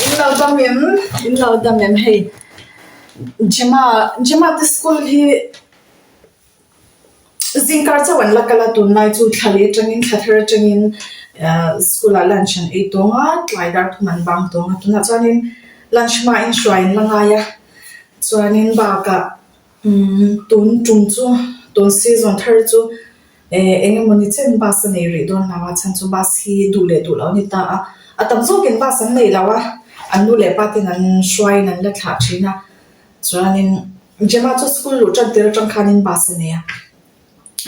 In lo dam em? In lo dam em hei? Gemma Gemma te school hi zingkar chauh an la kal a tunlai chu thla leh atangin thla thar atangin ahh school ah lunch an ei tawng a tlai dar thum an bang tawng a tunah chuanin lunch hmain hruai an la ngai a chuanin bakah umm tun tum chu tun season thar chu eh eng emawni chen bus a nei rih dawn lo a chhan chu bus hi duh leh duh loh a ni ta a a tam zawkin bus an nei lo a an nu leh pa ten an hruaiin an la thlah thin a chuanin Gemma chu school luh tan tir atang khanin bus a nei a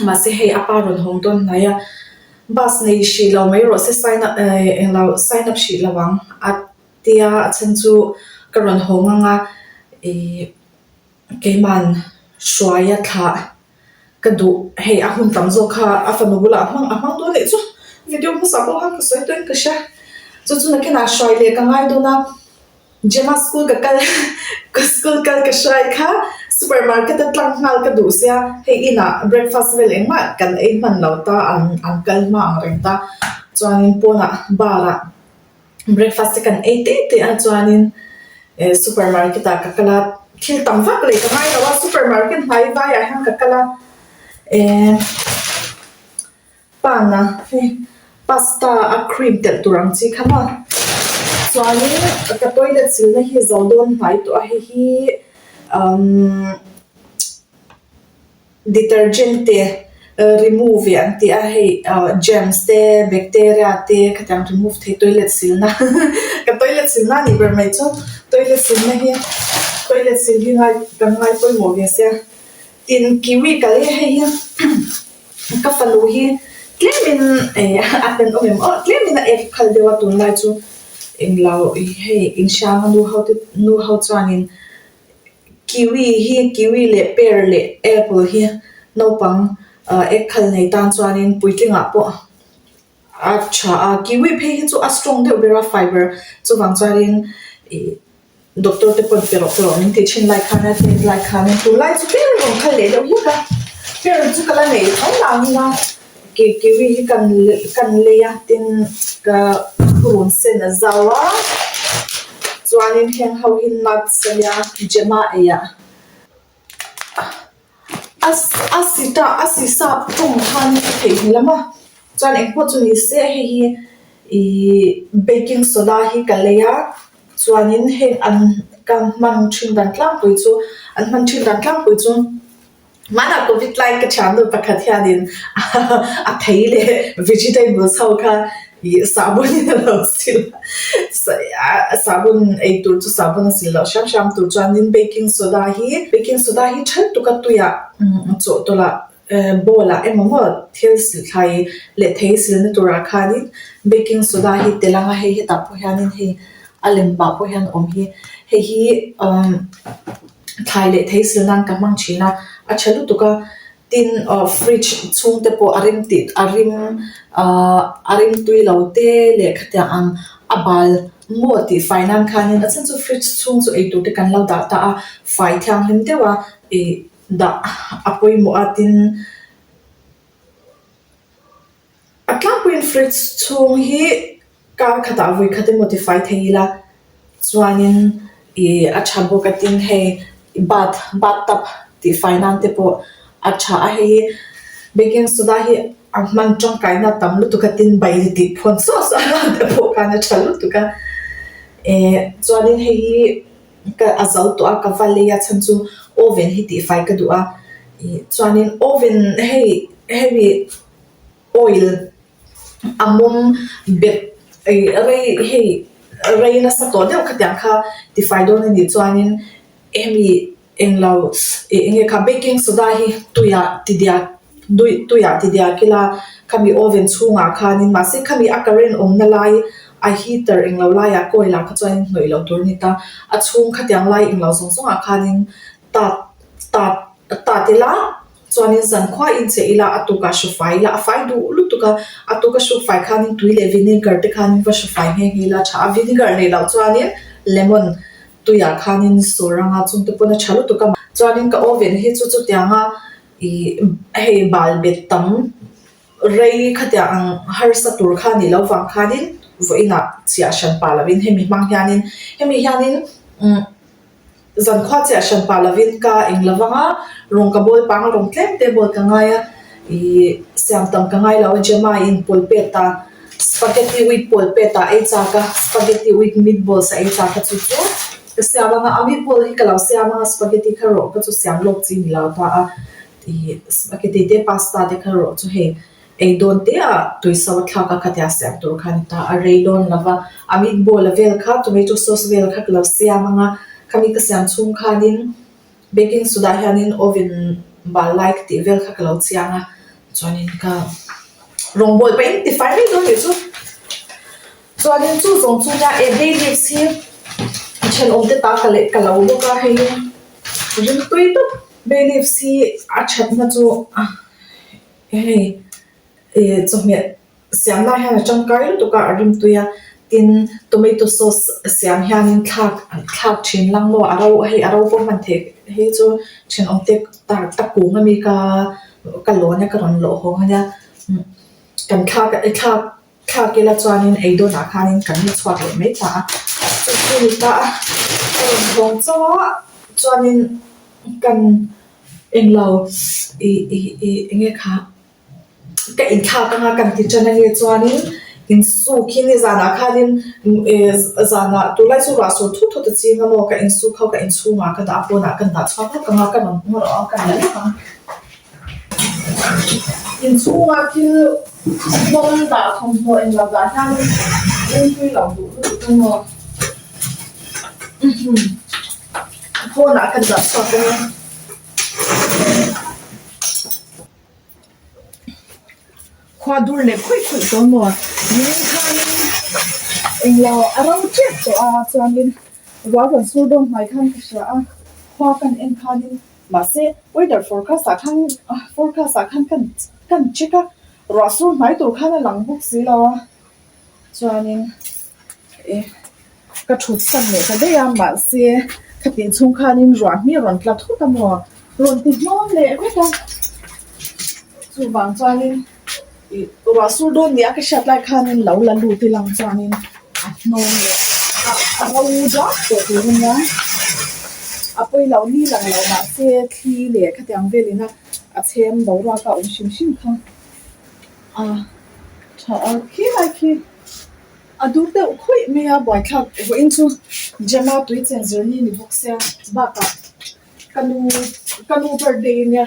mahse hei a pa rawn hawng dawn hnai a bus nei hrih lo mai rawh se sign up eh englo sign up hrih lo ang a tia a chhan chu ka rawn hawng ang a ihh Keiman hruaia thlah ka duh hei a hun tam zawk kha a fanu bulah a hmang a hmang dawn leh chu video hmasa pawh khan ka sawi tawhin ka hria chu chu nakinah hruai leh ka ngai dawn a Gemma school ka kal ka school kal ka hruai kha supermarket a tlang nghal ka duh sia hei inah breakfast vel engmah kan ei hman lo ta an an kal hma ang reng ta chuanin pawnah bar ah. Breakfast te kan ei teh teh a chuanin eh supermarket ah ka kal a thil tam vak leh ka ngai lo a supermarket hnai vaiah hian ka kal a eh pan a hei pasta a cream telh tur ang chi kha maw chuanin ka toilet silna hi zo dawn hnai tawh a hei hi umm. Detergent te remove eh an ti a hei germs te bacteria te khatiang remove thei toilet silna ka toilet silna a nih ber mai chu toilet silna hi toilet sil hi ngai kan ngai pawimawh ve sia tin kiwi ka lei a hei hi ka fanu hi tlemin eh a ten awm em aw tlemin a ek phal deuh a tunlai chu englo hei inhrang nu ho te nu ho chuanin. Kiwi hi kiwi leh pear leh apple hi naupang ah ek khal nei tan chuanin puitlingah pawh a tha a kiwi phei hi chu a strong deuh ber a fiber chuvang chuanin ih doctor te pawn pe rawh pe rawh min tih thin lai khan a tet lai khanin tunlai chu pear rawn khal leh deuh hlek a pear chu ka la nei tho nangin a kiwi hi kan kan lei a tin ka run sen a zau a chuanin heng ho hi nuts a nia gemma ei ah a a sita a si sap tawng khan ka theihnghilh lam a chuan engpawh chu ni se hei hi ihh baking soda hi ka lei a chuanin heng an ka hman thin dan tlangpui chu an hman thin dan tlangpui chu. Hmanah Covid lai ka thiannu pakhat hianin a thei leh vegetables ho kha ih sahbun in a lo sil a, sahbun ei tur chu sahbun a sil loh hram hram tur chuanin baking soda hi baking soda hi then tuk a tuiah chawhtawlh ah bowl ah emaw maw thil sil thlai leh thei silna turah khanin baking soda hi tel ang a hei hetah pawh hianin hei a lem pah pawh hian a awm hi hei hi umm. Thlai leh thei sil nan ka hmang thin a, a tha lutuk a, tin aw fridge chhung te pawh a rem tih a rim ahh a rim tui lo te leh khatiang ang a bal maw tih fai nan khanin a chhan chu fridge chhung chu eitur te kan lo dah ta a, fai thianghlim deuh a ih dah a pawimawh a tin. A tlangpuiin fridge chhung hi kar khatah vawi khat emaw ti fai thei ila chuanin ih a tha bawk a tin hei bath bathtub tih fai nan te pawh a tha a hei hi baking soda hi a hman tangkaina tam lutuk a tin bail tih phawn suah suah nan te pawh khan a tha lutuk a eh chuanin hei hi ka a zo tawh a ka va lei a chhan chu oven hi tih fai ka duh a ih chuanin oven hei hemi. Oil a mawm bet ei rei hei rei nasa tawh deuh khatiang kha tifai dawn a nih chuanin hemi englo ih eng nge kha baking soda hi tuiah ti diak tuiah ti diak ila khami oven chhungah khanin mahse khami a current awmna lai a heater englo laiah coil ah kha chuanin hnawih loh tur a ni ta a chhung khatiang lai englo zawng zawngah khanin tat tat tat ila. Chuanin zankhua in che ila a tukah hru fai ila a fai duh lutuk a, a tuka hru fai khanin tui leh vinegar te khanin va hru fai nghe nghe ila a tha a, vinegar neih loh chuanin lemon tuiah khanin sawr anga chung te pawn a tha lutuk a, chuanin ka oven hi chu chutianga ih hei bal bet tam rei khatiang ang harsa tur kha nih loh vang khanin. Vawiinah chiah hran pah lovin hemi hmang hianin hemi hianin umm zankhua chiah hran pah lovin ka eng lo vang a rawng ka bawl pang a rawng tlem te bawl ka ngai a ihh siam tam ka ngai lo a Gemma in pawl pet a spaghetti with pawl pet ah ei chak a spaghetti with meatballs a ei chak a chu chu ka siam ang a a meatball hi ka lo siam ang a spaghetti kha rawh ka chu siam lawk chi ni lo ta a ihh spaghetti te pasta te kha rawh chu hei. Ei dawn te ah tui so a thlak a khatia siam tur kha a ni ta a, rei dawn lo va, a meatball a vel kha tomato sauce vel kha ka lo siam ang a, khami ka siam chhung khanin baking soda hianin oven bal lai ka tih vel kha ka lo chiang a, chuanin ka rawngbawl pah in tifai mai dawn nih chu. Chuanin chu zawng chu nia eh bay leaves hi thenawm te ta ka leh ka lo bawk a hei rimtui tawp bay leaves hi a thatna chu. Hei ih chawhmeh siam lai hian a tangkai lutuk a a rimtui a tin tomato sauce siam hianin thlak thlak thin lang maw a ro hei a ro pawh hman theih hei chu thenawm te tar ta kung ami ka ka lawn a ka rawn lawh hawng ania kan thlak thlak thlak ila chuanin ei dawnah khanin kan la chhuak leh mai ta a chu chu ni ta a ka rawn hawng chauh a chuanin kan. Englo ih ih ih enge kha ka inthlak anga kan ti tan ange chuanin insuk hi nizanah khanin eh zanah tunlai chu ruah sur thut thut a ching a maw ka insuk ho ka inchhungah ka dah a pawnah ka dah chhuak vek anga ka rawn hmu rawh a ka la lek ang. Inchhunga thil hnawm dah thawmhnaw englo dah hianin ringtui lo duh lutuk a maw. Pawnah ka dah chhuak a Khua dur leh khuih khuih tawh maw? Nimin khanin englo a ro tep tawh a chuanin ruah rawn sur dawn hmai khan ka hria a, khua kan en khanin mahse weather forecast ah khan forecast ah khan kan check a, ruah sur hmai tur khan a lang bawk si lo a. Chuanin eh ka thut san leh ta daih a mahse khatih chhung khanin ruah hmi rawn tla thut a maw rawn ti hnawm leh vek a chuvang chuanin ih ruah sur dawn nia ka hriat lai khanin lo la lut ila ang chuanin a hnawm leh a a ro duak tawh tur a nia a pawi loh ni lang lo mahse thli leh khatiang velin a a chhem boruak a awm hrim hrim kha. A tha a khi lai khi a dur deuh khawih mai a buaithlak vawiin chu Gemma tui chen zir ni ni bawk sia bakah ka nu ka nu birthday ania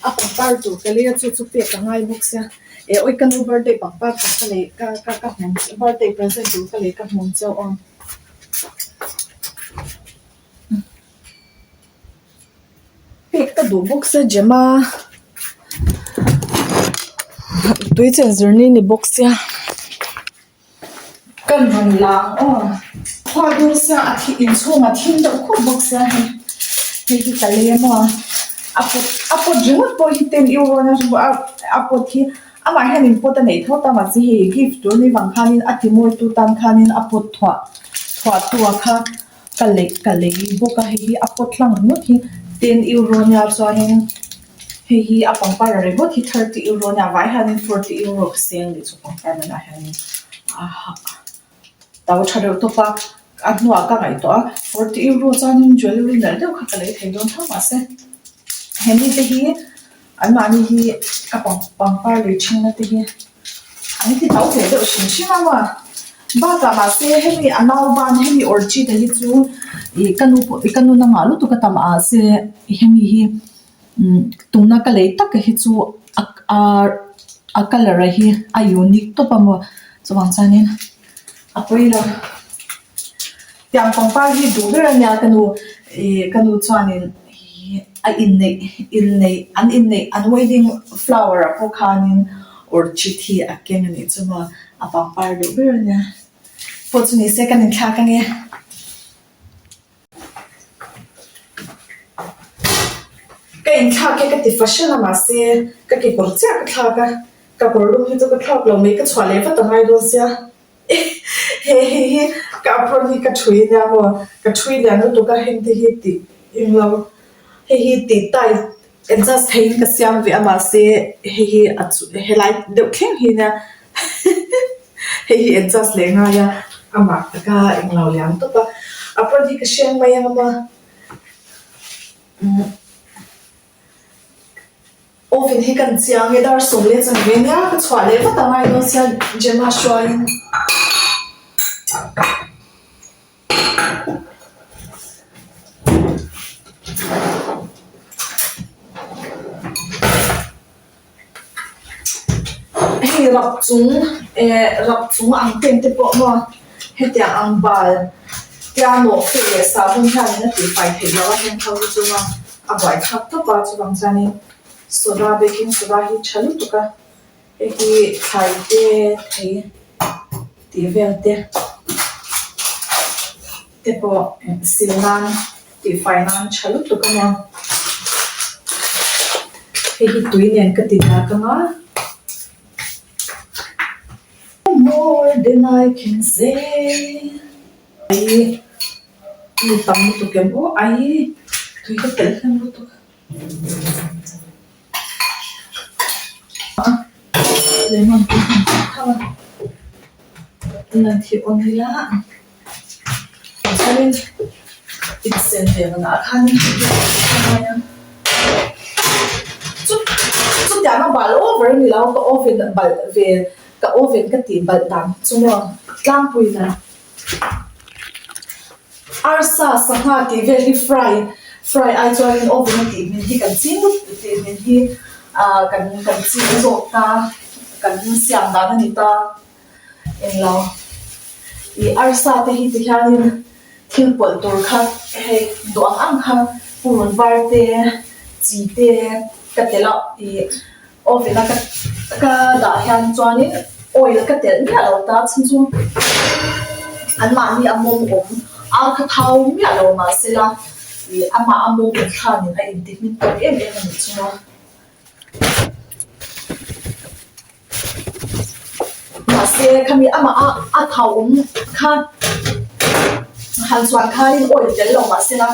a pangpar tur ka lei a chu chu pek a ngai bawk sia eh awi ka nu birthday pangpar tur ka lei ka ka ka hmu birthday present tur ka lei ka hmu ang chiau aw. Pek ka duh bawk sia Gemma tui chen zir ni ni bawk sia kan rawn lang aw khua dur sia a thi inchhungah thim deuh khup bawk sia hei hei hi ka lem a a pot a pot ringawt pawh hi ten euro a a pot hi amah hianin pot a neih tho ta mahse hei gift tur ni vang khanin a ti mawitu tan khanin a pot thuah thuah tu ah kha. Ka lei ka lei bawk a hei hi a pot hlang ringawt hi ten euro nia chuanin hei hi a pangpar ringawt hi thirty euro nia vai hianin forty euro ka seng leh chu pangpar manah hianin aha to tha deuh tawp a a hnuah ka ngaihtuah a forty euro chuanin jewellery nalh deuh kha ka lei thei dawn tho mahse hemi te hi anmahni hi ka pangpar lei thinna te hi. An ti tho ve deuh hrim hrim a maw bakah mahse hemi a nau ban hemi orchid a hi chu ih ka nu pawh ka nu na ngah lutuk a tam ah se hemi hi umm tuna ka lei tak a hi chu a a colour a hi a unique tawp a maw chuvang chuanin a pawi lo tiang pangpar hi duh ber a nia ka nu ih ka nu chuanin ih a inneih inneih an inneih an wedding flower ah pawh khanin orchid hi a keng a nih chu maw a pangpar deuh ber a nia pawh chu ni se kan inthlak ange. Ka inthlak hi ka ti fahran a mahse ka kekawr chiah ka thlak a ka kawr lum hi chu ka thlak lo mai ka chhuah leh vat a ngai dawn sia he hei hi ka apron hi ka thui ania maw ka thui lian lutuk a heng te hi tih englo hei hi tih tight adjust theihin ka siam ve a mahse hei hi a chu helai deuh thleng hi nia. Hei hi adjust leh ngai a, amah taka englo liam tawp a, apron hi ka hreng mai ang a umm oven hi kan chiang e dar 10 leh chanve nia ka chhuah leh vat a ngai dawn sia Gemma hruaiin. Hei rap chung eh rap chung ang ten te pawh maw hetiang ang bal tia nawh fe leh sahbawn hianin a tihfai theih loh a heng ho hi chu maw a buaithlak tawp a chuvang chuanin soda baking soda hi tha lutuk a. Hei hi thlai te thei tih vel te te pawh sil nan tihfai nan tha lutuk a nia hei hi tui nen ka ti dak ang a more than I can say ai mi tam lutuk em aw ai tui ka telh hnem lutuk. Lemon tui hman tawh tho a lan thih awm ila chuanin insen ve manah khanin a ngai a chu chutiang a bal over a ni lo ka oven balh ve ka oven ka tih balh dan chu maw tlangpui na. Arsa sangha tih vel hi fry fry ai chuanin oven a tih hmin hi kan ching tih hmin hi ah kan kan ching zawk ta kan siam dan a ni ta englo ih arsa te hi ti hianin thil pawlh tur kha hei duh ang ang kha purun var te chi te ka telh a ih. Oven a ka ka dah hian chuanin oil ka telh miah lo ta chhan chu anmahni a mawng awm ar kha thau miah lo mahsela ih amah a mawng awm thlanin a inti hmin tawk em em a nih chu a. Mahse khami amah a a thau awm kha han chhuan khanin oil tel lo mahsela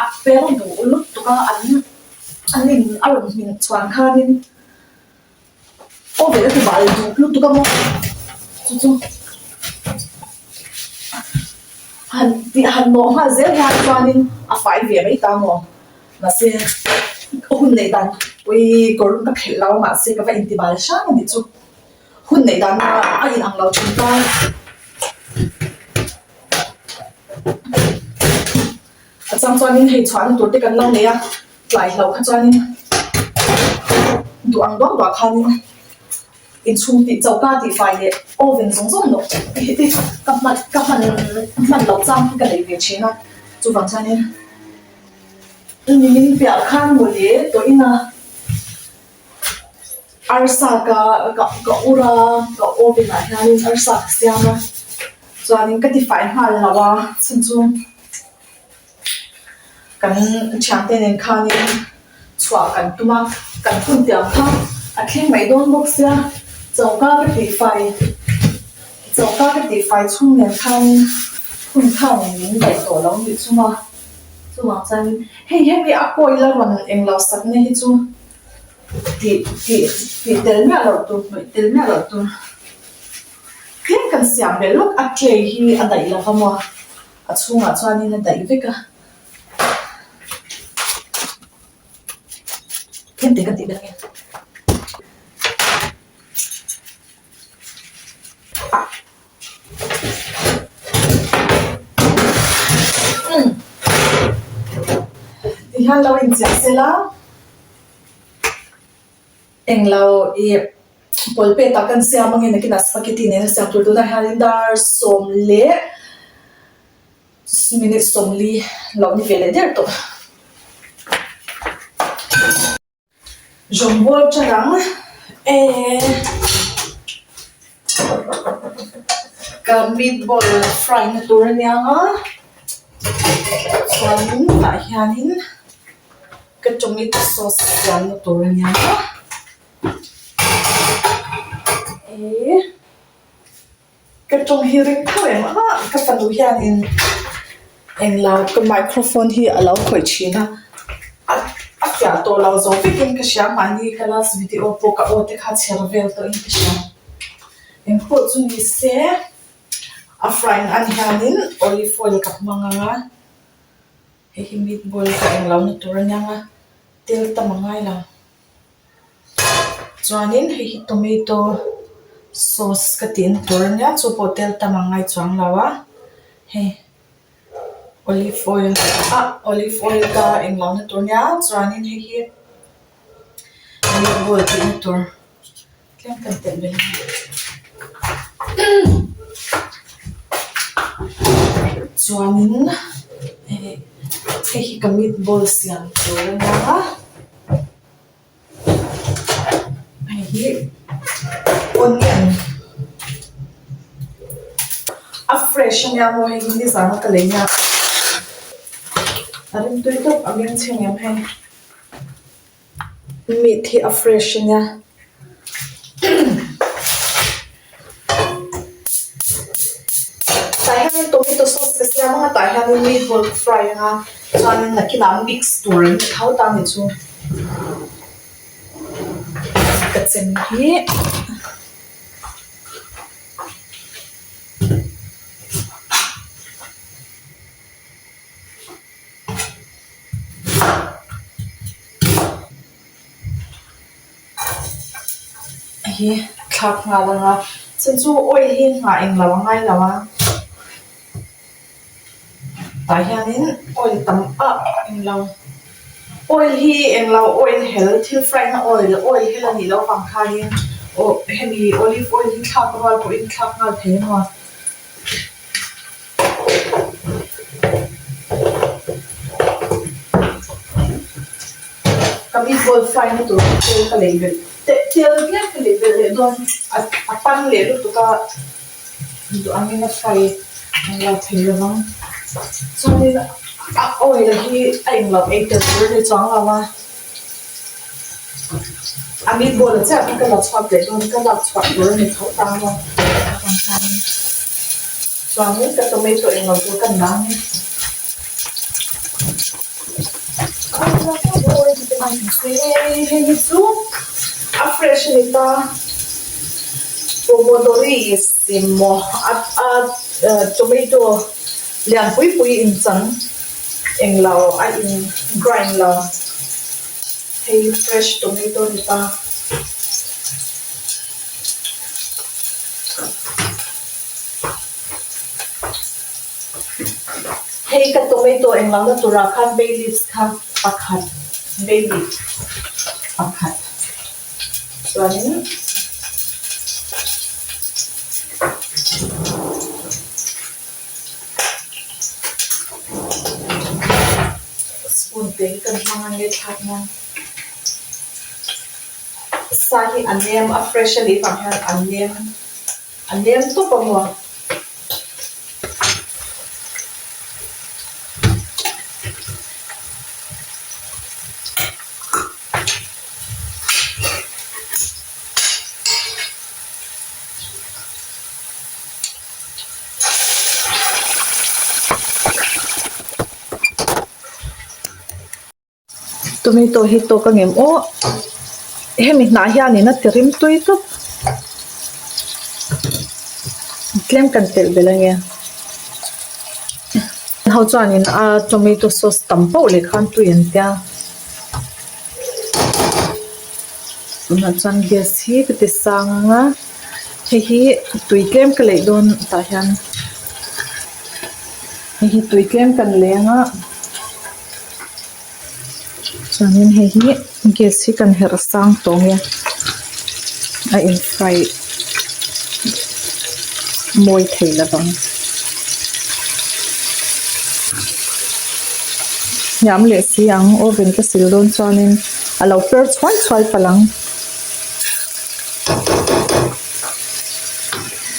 a per duh lutuk a an. An in a rawn hmin chhuan khanin oven a ti bal duh lutuk a maw chu chu han tih han nawh nghal zel hian chuanin a fai ve mai ta maw mahse hun neih dan pui kawr ka phelh lo a mahse ka va inti bal hrang a nih chu hun neih dan a in ang lo thin ta. A chang chuanin hei chhuahna tur te kan lo nei a, tlai hlauh kha chuanin duh ang duang duah khanin inchhung tih choka tih fai leh oven zawng zawng loh hi te ka hman ka hman hman loh chang hi ka nei ve thin a, chuvang chuanin nimin piah khan mawle tawh ina arsa ka ka ka ur a ka oven ah hianin arsa ka siam a chuanin ka tifai nghal lo a chhan chu. Kan thiante nen khanin chhuah kan tum a, kan hun tiang kha a thleng mai dawn bawk sia, choka ka tihfai choka ka tihfai chhung nen khanin hun khanin min daih tawh lo nih chhung a, chuvang chuanin hei hemi a kawi la rawn englo sakna hi chu tih tih tih tel miah loh tur hnawih tel miah loh tur tlem kan siam belh lawk a tray hi a daih lo va maw. A chhungah chuanin a daih vek a. Tlem te kan tih belh ange. Umm. Tihian lo inchiah sela. Englo ih pawlpet ah kan siam angin nakinah spaghetti nena siam tur tunah hianin dar sawm leh minute 40 lo ni ve leh der tawh. Zawngbawl tan ang eh ka meatball fry na tur ania nga chuanin tah hianin. Ka tomato sauce siamna tur a nia eh ka tawng hi ring tho em a ka fanu hianin englo ka microphone hi a lo khawih thin a a fiah tawh lo zawh vekin ka hria mahni ka last video pawh ka aw te kha chher vel tawhin ka hria. Engpawh chu ni se a fry nan hianin olive oil ka hmang ang a, hei hi meatball ka englo na tur a niang a, tel tam a ngai lo. Chuanin hei hi tomato sauce ka tihna tur a nia chu pawh tel tam a ngai chuang lo a, hei olive oil ah olive oil ka englo na tur a nia chuanin hei hi meatball tihna tur. Tlem kan telh belh a chuanin hei hei hi ka meatball siam tur a nia hei hi onion a fresh a nia maw hei hi nizan a ka lei nia a rimtui tawp a bengchheng em hei. Meat hi a fresh a nia tah hianin tomato sauce ka siam ang a tah hianin meatball ka fry ang a chuanin nakinah mix tur an ni tho ta a nih chu ka chem hi. Hi thlak nghal ang a chhan chu oil hi nghah englo a ngai lo a tah hianin oil tam ah englo oil hi englo oil hel thil fry na oil oil hel a nih loh avang khanin aw hemi olive oil hi thlak rual pawhin thlak nghal thei a maw. Ka meatball fry na tur kha tel ka lei belh teh tel tlem ka lei belh leh dawn a a pan leh lutuk a duh angin a fry ang lo thei lo vang chuanin a oil hi a englo ei tel tur a ni chuang lo a. A meatball a chiah kha ka la chhuak leh dawn ka lak chhuah tur a ni tho ta maw avang hianin chuanin ka tomato englo tur ka dah ang e. Hei hi chu a fresh a ni ta pomodori emaw a tomato lian pui pui inchang. Englo a in grind lo hei fresh tomato ni ta. Hei ka tomato englo na turah khan bay leaves kha pakhat bay leaf pakhat chuanin Spoon te hi kan hmang ang e thlak nan sa hi a nem a fresh a nih vang hian a nem a nem tawp a maw. Tomato hi tawk a ngem aw hemi hnah hianin a ti rim tui tawp tlem kan telh belh ange ho chuanin a tomato sauce tam pauh leh khan tui an tia tunah chuan gas hi ka ti sang ang a. Hei hi tui tlem ka leih dawn tah hian hei hi tui tlem kan leng a chuanin hei hi gas hi kan herh sang tawh ang e a in fry mawi thei lo vang hniam leh si ang oven ka sil dawn chuanin a lo per chhuai chhuai palh ang.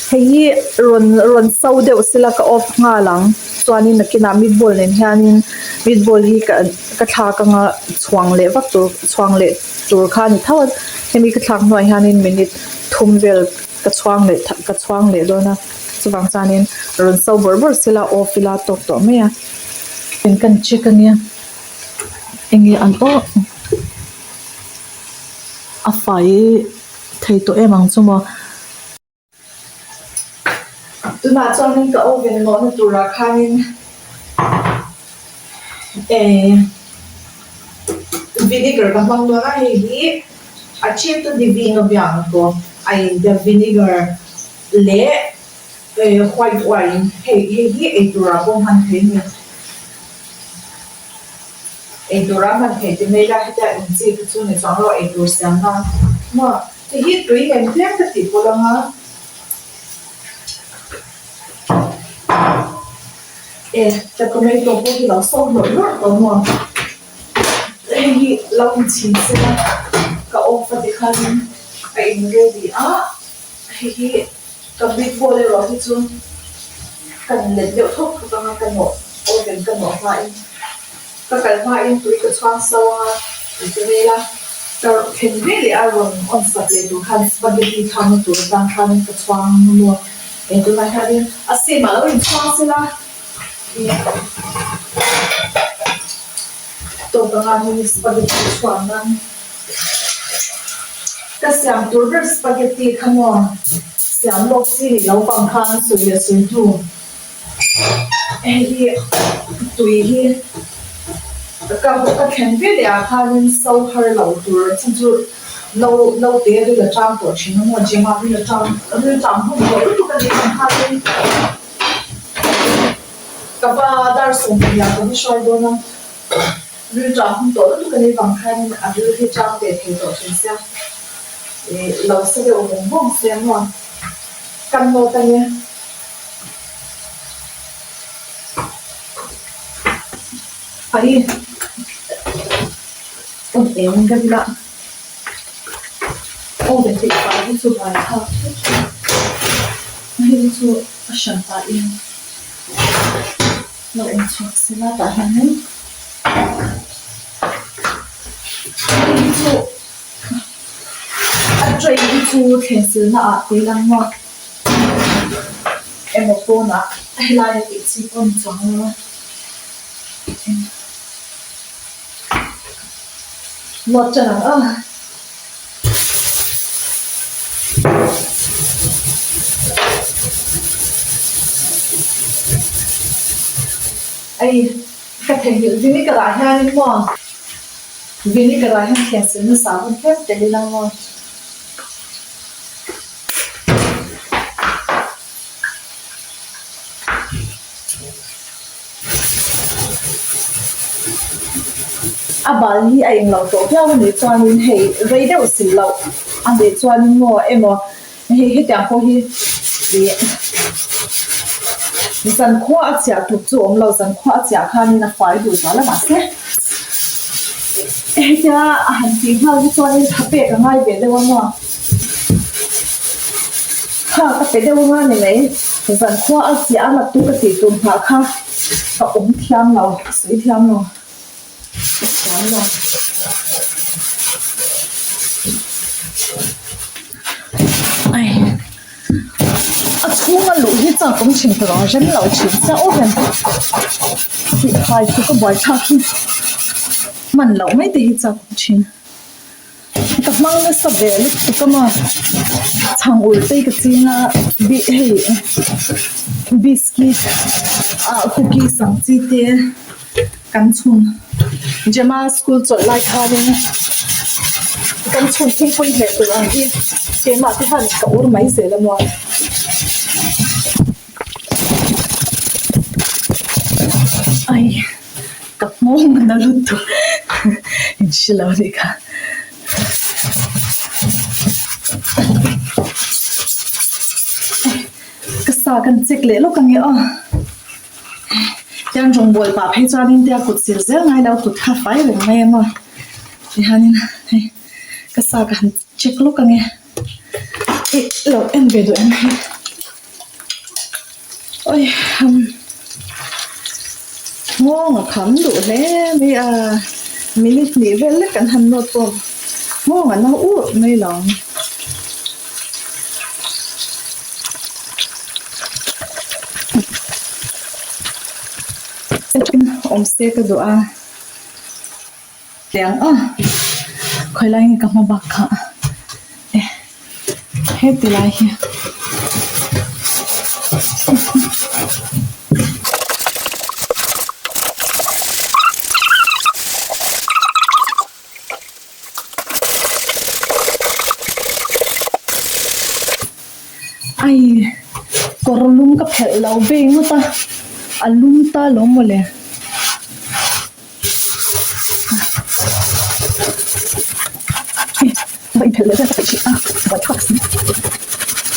Hei hi rawn rawn so deuh sela ka off nghal ang chuanin nakinah meatball nen hianin meatball hi ka ka thlak anga chhuang leh vak tur chhuang leh tur kha a ni tho a hemi ka thlak hnuah hianin minute thum vel ka chhuang leh ka chhuang leh dawn a chuvang chuanin rawn so bawrh bawrh sela off ila tawk tawh mai a eng kan check ania enge an aw. A fai thei tawh em ang chu maw. Tunah chuanin ka oven nawhna turah khanin eh vinegar ka hmang dawn a, hei hi aceto di vino bianco a intia vinegar leh eh white wine hei hei hi eiturah pawh hman theih a ni. Eitur a hman theih ti mai la hetia inchi te chu ni chuang lo eitur siam nan maw hei hi tui nen tlem ka tih pawlh ang a. E ka tomato pawh hi lo sawk hlawrh hlawrh tawh maw hei hi lo inchhin se la ka off a tikhanin a in ready a hei hi ka meatball erawh hi chu kan let deuh thawk thawk ang a ka nawh oven ka nawh hmain ka kal hmain tui ka chhuang so ang a ti vel a ka thlen ve leh a rawn on sak leh tur khan spaghetti thlakna tur atang khanin ka chhuang maw eng tunah hianin a same ah lo inchhuang sela ih tawp anga hei spaghetti chhuan nan ka siam tur ber spaghetti kha maw siam lawk chi ni lo pang khan sawi leh sawi hnu. Hei hi tui hi ka ka thlen ve leh ah khanin so har lo tur chhan chu no naute ril a tang tawh thin a maw gym ah ril a tang ril tang hun tawh lutuk a nih ang khanin ka va dar 20 ah ka va hruai dawn a ril tang hun tawh lutuk a nih vang khanin a ril hi tang ve thei tawh thin sia ih lo sa deuh vawng vawng se a maw kan nawt a nia. Ai awm eng ka ila oven tih fai hi chu vai thlak thut a hei hi chu a hran pahin lo en chhuak sela tah hianin hei hi chu a tray hi chu thlensilna ah tui lang maw. Emaw pawnah helai a tih chi pawh a ni chuang lo a nawt tan ang a. Ei ka theihnghilh vinegar ah hianin maw vinegar ah hian thlensil nasa hun tlem tel ila maw. A bal hi a englo tawh viau a nih chuanin hei rei deuh sil loh a nih chuanin maw emaw hei hetiang pawh hi ih zankhua a chiah tuk chu a awm lo zankhua a chiah khanin a fai duh zual a mahse hetia a han tih nghal hi chuanin tha pek a ngai ve deuh a maw. Kha ka pe deuh anga ni mai, zankhua a chiah a nat tu ka tih tur nghah kha ka awm thiam lo, ka sawi thiam lo, ka thiam lo. Ai a chhunga luh hi chak awm thin tur ang rem lo thin sia oven tih fai chu ka buaithlak hi hman loh mai te hi chak awm thin. Ka hmang nasa ve lutuk a maw chhang ur te hi ka ching a bi hei biscuit ah cookies ang chi te kan chhun Gemma school chawlh lai khanin kan chhun thingpui hmeh tur ang hi keimah te hian ka ur mai zel a maw. Ai ka nghawng na lutuk in hre lo anih kha. Ka sa kan check leh lawk ange aw. Tiang rawngbawl pah phei chuanin tia kut sil zel ngai lo kut kha fai reng mai ang aw. Tihianin hei ka sa ka han check lawk ange. Ih lo en ve duh em hei. Oi ham nghawng a kham duh hle mai a minute hnih vel lek an han nawt pawh nghawng an lo urh mai lo ang. Awm se ka duh a. Tiang a khawi lai nge ka hma bak kha e heti lai hi. Ai kawr lum ka phelh lo vei ngawt a, a lum ta lo mawle. Hei va inphelh leh vel ka peih hrih a, buaithlak si.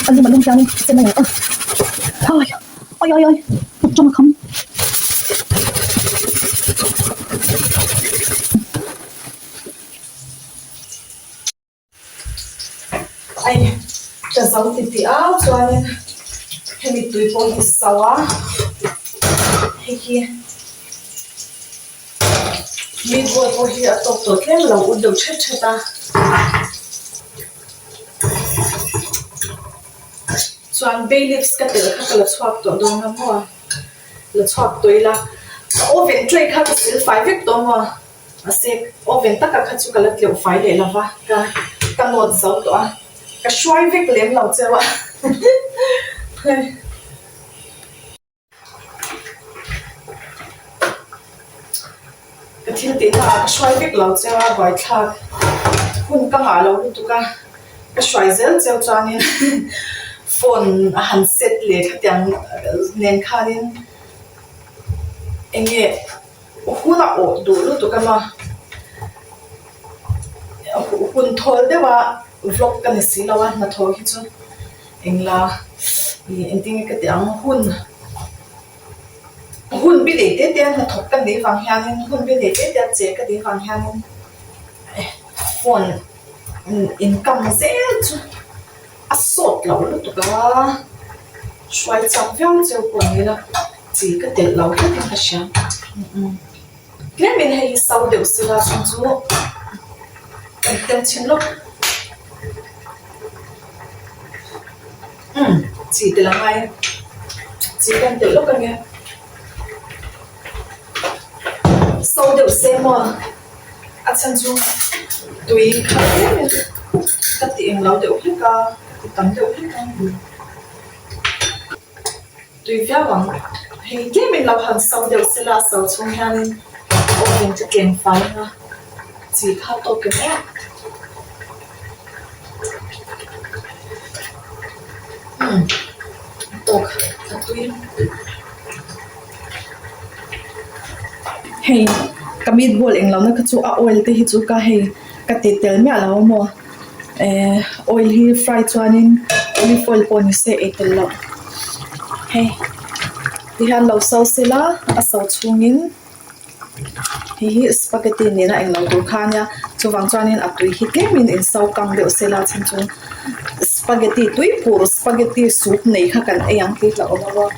A lum a lum hianin sen a ang a, ai ai ai ai kut tawng a kham. Ai ka zo ti tih a chuanin hemi tui pawh hi so a hei hi meatball pawh hi a tawk tawh tlem lo ut deuh thet thet a chuan bay leaves ka telh kha ka la chhuak tawh dawn a maw la chhuak tawh ila ka oven tray kha ka sil fai vek tawh maw. Mahse oven taka kha chu ka la tleuh fai leh lova, ka ka nawt zo tawh a, ka hruai vek lem lo cheu a. Ka thil tih hna ah ka hruai vek lo cheu a, buaithlak hun ka ngah lo lutuk a, ka hruai zel cheu chuanin phone a han set leh khatiang nen khanin eng nge. Hun a awh duh lutuk a ma. Hun thawl deuh a vlog ka ni si lo a hnathawh hi chu engla ih engtin nge ka tih ang hun hun bi nei te te a hnathawk ka nih vang hianin hun bi nei te te a che ka nih vang hianin phone income zel chu a sawt lo lutuk a hruai chak viau cheu pawh ni ila. Chi ka telh lo tlat in ka hria. Tlemin hei hi so deuh sila chhung chu kan tem chhin lawk. Umm chi telh a ngai a, chi kan telh lawk ania. So deuh se maw a chhan chu tui kha tlemin ka ti eng lo deuh hlek a, ka ti tam deuh hlek a. Tui viau ang. Hei tlemin lo han so deuh sela a so chhung hianin oven chu tleng fai ang a, chi kha tawk em em. Umm tawk a tui. Hei ka meatball eng lohna kha chu a oil te hi chu ka hei ka ti tel miah lo a maw. Eh oil hi fry chuanin olive oil pawh ni se ei tel loh hei tihian lo so sela a so chhungin hei hi spaghetti nena englo tur kha ania chuvang chuanin a tui hi tlemin in so kang deuh sela chhan chu spaghetti tui pur spaghetti soup nei kha kan ei ang tih hlauh awm a maw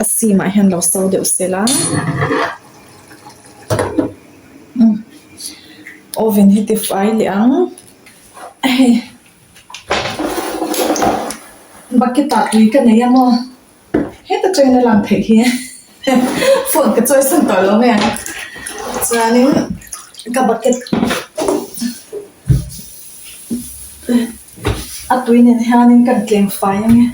a sim ah hian lo so deuh sela. Oven hi ti fai leh ang hei bucket ah tui ka nei a maw heta tangin a lang theih hi phone ka chawi san tawh lo mai ang chuanin ka bucket a tui nen hianin ka tleng fai ang e.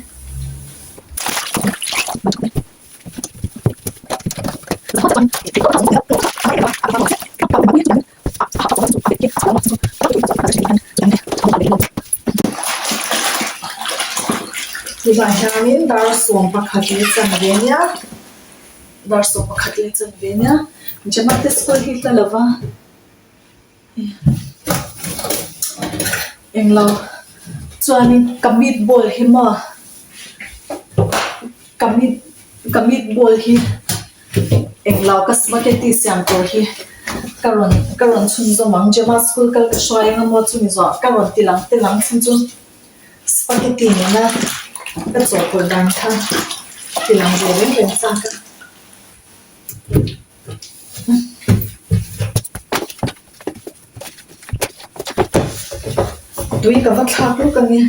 Tunah hianin dar sawm pakhat leh chanve ania dar sawm pakhat leh chanve ania Jamaat school hi hla lova. Englo chuanin ka meatball hi maw ka meat ka meatball hi englo ka spaghetti siam tur hi ka rawn ka rawn chhunzawm ang Gemma school kal ka hruai anga maw chumi zawh ka rawn ti lang tel ang chhan chu spaghetti nena ka chawhpawlh dan kha ti lang ve reng reng chak a. Tui ka va thlak lawk a nia.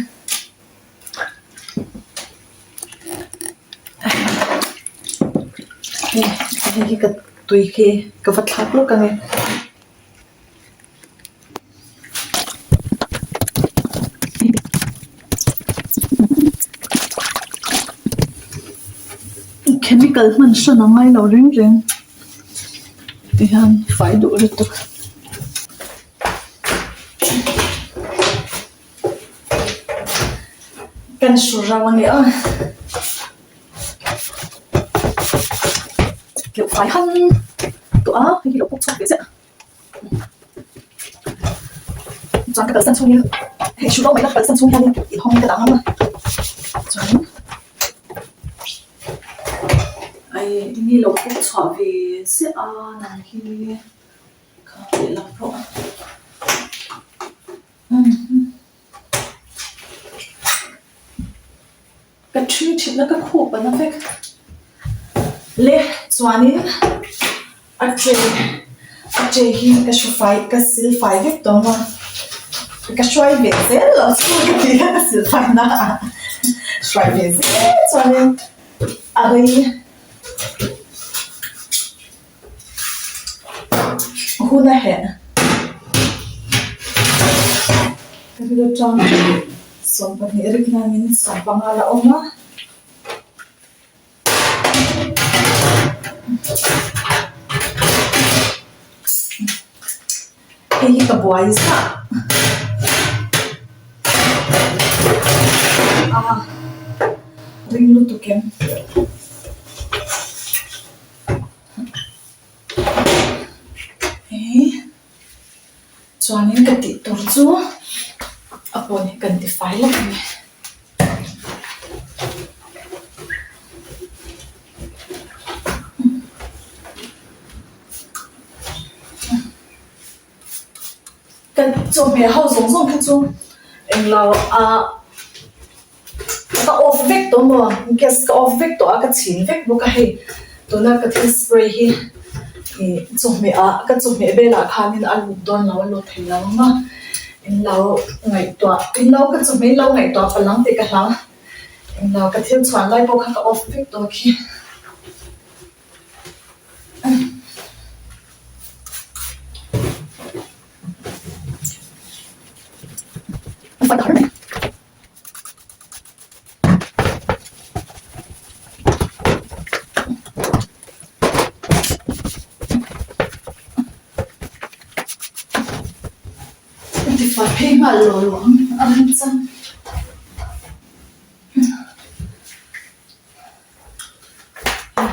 Hei hei hi ka tui khi ka va thlak lawk a nia. Chemical hman hran a ngai lo reng reng tihian fai duh lutuk. Kan hru rau a ni a tleuh fai han tawh a hei hi lo pawk chhuak ve ziah chuan ka kalsan chhungin hei hru rau mai la ka kalsan chhung hianin inhawng ka dah ngam a chuanin ai enge lo pawk chhuah ve ziah a nang hi kha lehlam pawh. Ka ṭhi ṭhitna ka khup a na vek. Le chuanin a tray a tray hi ka hru fai ka sil fai vek tawh ang a, ka hruai ve zel lo chu ka ti a ka sil fai na a hruai ve zel chuanin a rei. Hun a heh. Ka rilru tang 12 rik nan min 15 la awm a. Hei hi ka buai zah. A ring lutuk em. Chuanin ka tih tur chu a pawn hi kan ti fai lawk a ni. Kan chawhmeh ho zawng zawng kha chu englo ah ka off vek tawh maw gas ka off vek tawh a ka chhin vek bawk a hei tuna ka thil spray hi ih chawhmeh ah ka chawhmeh velah khanin a lut dawn lo a lut thei lo ang a englo ngaihtuah englo ka chawhmeh in lo ngaihtuah palh ang tih ka hlau englo ka thil chhuan lai pawh kha ka off vek tawh khi. Tifai phei nghal lo lo ang a remchang.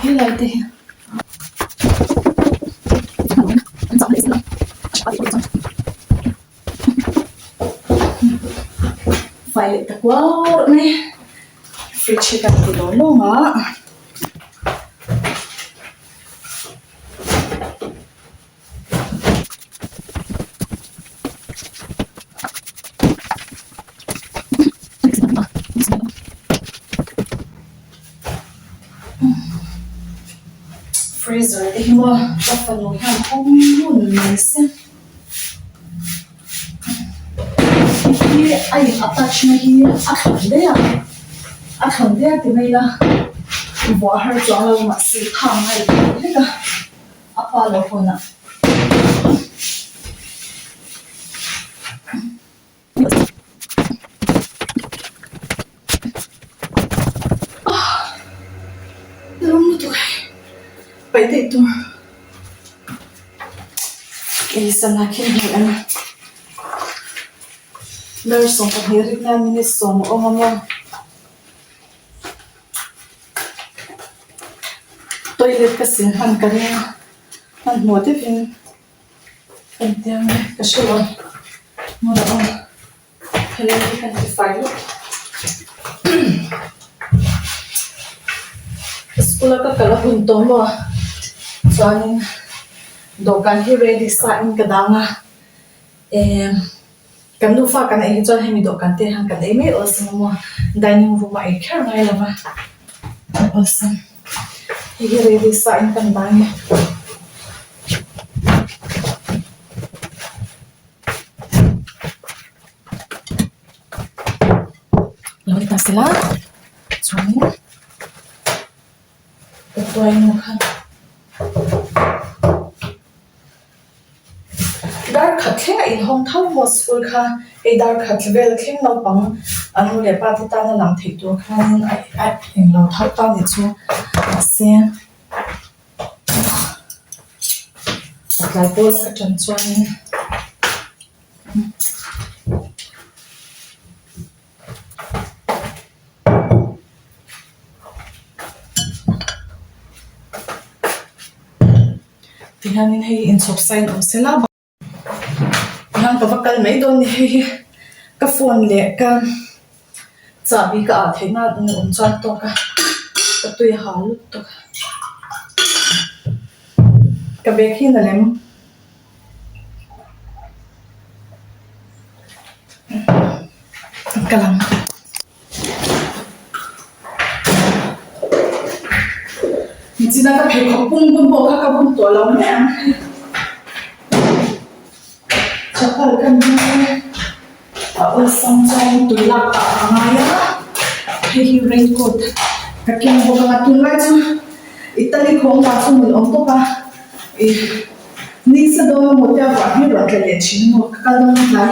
Helai te hi fai leh ta kuar mai fridge hi kan ti lawng lawng a. Freezer te hi maw ka fanu hian hawng ngun mai se hi a in attach na hi a thlawn daih a a thlawn daih a ti mai ila vuah har chuang lo mahse tha ngai hlek a. A pa lo hawn a. Lawm lutuk hei paih daih tur kei sana khi hmuh ang dar 12 rik nan minute sawm a awm a maw. Toilet ka sil hman ka ring a hmanhmawh deuhin ka intiang e ka hre lo hmun a awm helai hi kan ti fai lawk school a ka kal a hun tawh maw chuanin dawhkan hi ready sa in ka dang a ehh. Kan nufa kan ei hi chuan hemi dawhkan te hian kan ei mai awlsam a maw dining room a ei kher ngai lo va awlsam hei hi ready sa in kan dah a ni. Lo ni ta sela chuanin ka tuainu khan. Dar khat thleng a inhawng tho maw school kha hei dar khat vel thleng naupang. A nu leh pa te tana lang theih tur khanin a a englo thar ta nih chu mahse a tlai pawl ka tan chuanin. Tihianin hei inchhawp sign awm sela tihian ka va kal mai dawn ni hei hi ka phone leh ka chahbi ka ah theih nan an awm chuan tawk a ka tui a hal lutuk a ka bag hi na lem. Ka lang. Nichina ka pheikhawk pum bun pawh kha ka bun tawh lo mai ang. Chapal ka ni a, a awlsam chuan tui lak pah ka ngai a, hei hi raincoat ka keng bawk anga tunlai chu Italy khawng ta chu mun awm bawk a, ih ni sa dawn emaw tia vah hi rawn tla leh thin emaw ka kal dawn tlai.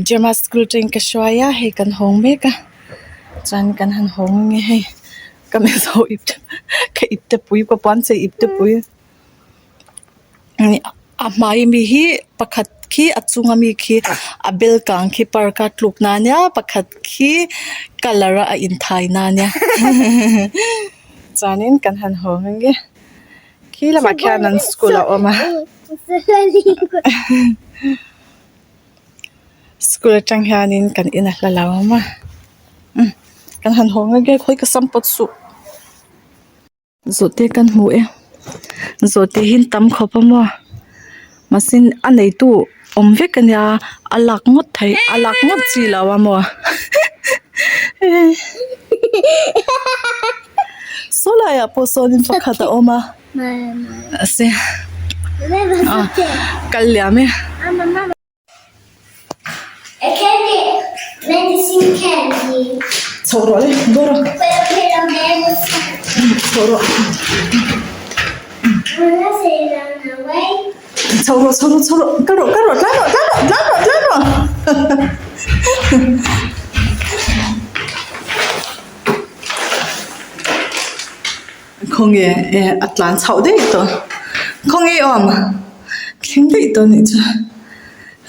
Gemma school teng ka hruai a, hei kan hawng mek a, chuan kan han hawng ange hei. Ka mizo ip ka ip te pui ka puan chei ip te pui a hmai ami hi pakhat khi a chung ami khi a bel kang khi park a tluk na ania pakhat khi colour a a inthai na ania chuanin kan han hawng ange khi lamah khian an school a awm a school atang hianin kan in a hla lo awm a umm kan han haw nge nge khawi ka sam pawt suh zawhte kan hmu e zawhte hi an tam khawp a maw mahse a neitu awm vek a nia a lak ngawt theih a lak ngawt chi lo a maw saw laiah pawh sawnin pakhat a awm a. Mahse ah kal liam e. Chhoh rawh le dawr a chhoh rawh chhoh rawh chhoh rawh chhoh rawh kal rawh kal rawh tlan rawh tlan rawh tlan rawh tlan rawh. Khawnge eh a tlan chhoh daih tawh khawnge i awm thleng daih tawh anih chu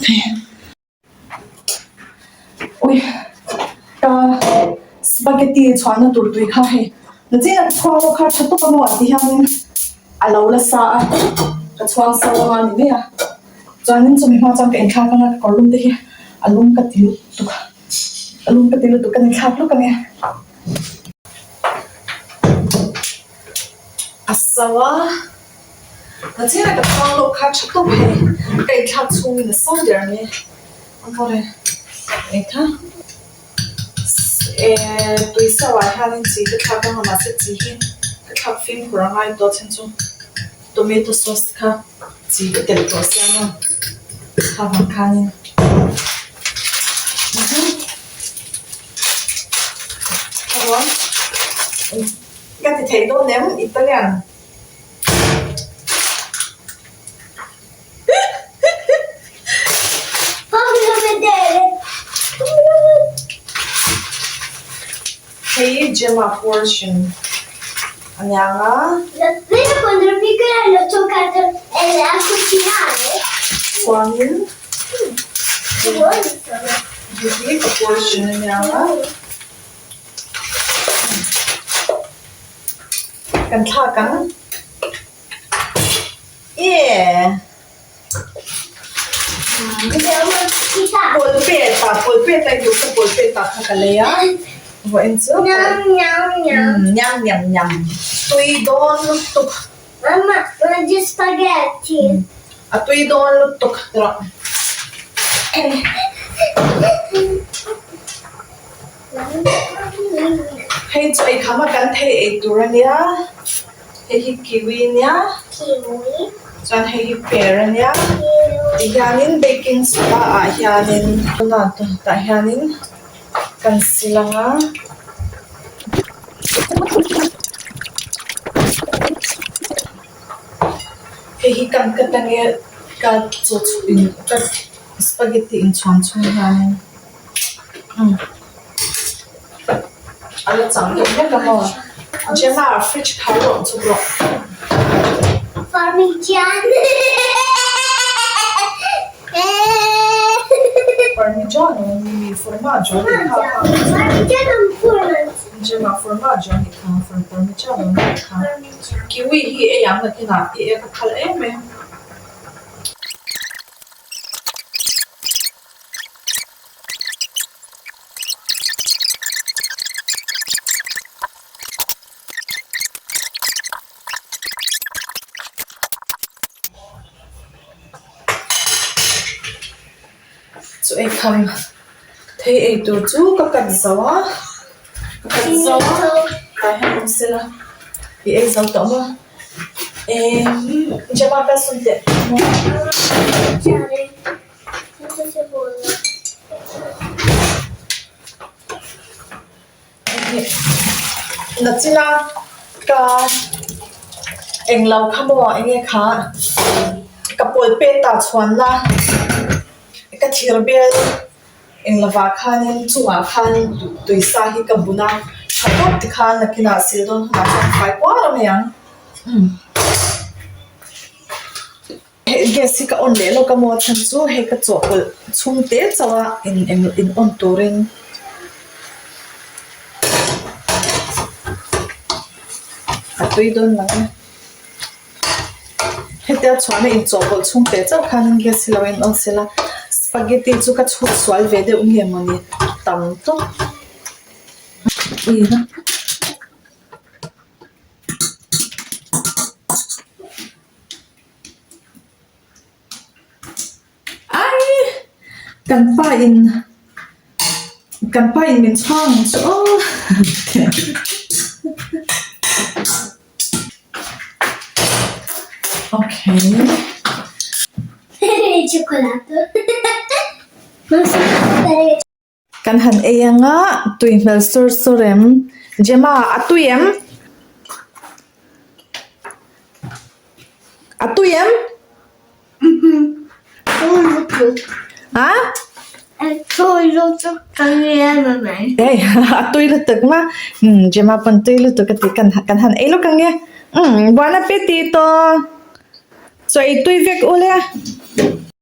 hei ui ka spaghetti chhuahna tur tui kha hei nachin a chhuang pawh kha tha tawp a maw ti hianin a lo la sa a ka chhuang so anga ni mai a chuanin chumi hma chuan ka inthlak anga ka kawr lum te hi a lum ka ti lutuk a a lum ka ti lutuk ka ni thlak luk ania. A so a nachin a ka chhuang loh kha tha tawp hei ka inthlak chhungin a so der mai a vawre engkha eh tui so ah hianin chi ka thlak anga mahse chi hi ka thlak fimkhur a ngai tawh chhan chu tomato sauce kha chi ka telh tawh sia maw kha vang khanin. Ka ti thei dawn em Italian. Hei Gemma portion a niang a. Chuanin. Hei hi ka portion a nia a kan thlak ang eee pawlpet ah pawlpet a induh kha pawlpet ah kha ka lei a vawiin chu nyam nyam nyam tui dawn lutuk. A tui dawn lutuk tawh. Hei chu eikham a kan thei ei tur a nia. Hei hi kiwi a nia. Chuan hei hi pear a nia. Tihianin baking soda ah hianin tah hianin kan sil ang a. Hei hi kan ka tange ka chaw chhuk in ka. Spaghetti inchhuan chhung hianin umm a la chang deuh hlek a maw? Gemma fridge khar rawh chhuk rawh. Parmigiano mi formaggio a nih kha Gemma formaggio a nih kha parmigiano a nih kha kiwi hi ei ang nakinah i ek a phal em em. Chu ei kham thei ei tur chu ka cut zo a ka cut zo a tah hian awm sela i ei zo tawh maw eh Gemma kal sawn teh Nachina ka englo kha maw enge kha ka pawl pet ah chhuanna ka thir bel englovah khanin chungah khan tui sa hi ka bun a tha tawp tikhan nakinah sil dawn hunah chuan fai kual a mai ang. Hei gas hi ka on leh lawk a maw chhan chu hei ka chawhpawlh chhung te chauh a in eng in on turin a tui dawn lang e hetia chhuahna in chawhpawlh chhung te chauh khanin gas hi lo in on sela spaghetti chu ka chhut sual ve deuh nge mawni tam tawp. Ai! Kan pa in kan pa in min chhang ang chu aw okay. Kan han ei anga tui hmel sur sur em? Gemma a tui em? A tui em? A? Ei a tui lutuk ma Gemma pawn tui lutuk a ti kan kan han ei lawk ang e Buan appetito! Chaw ei tui vek ule.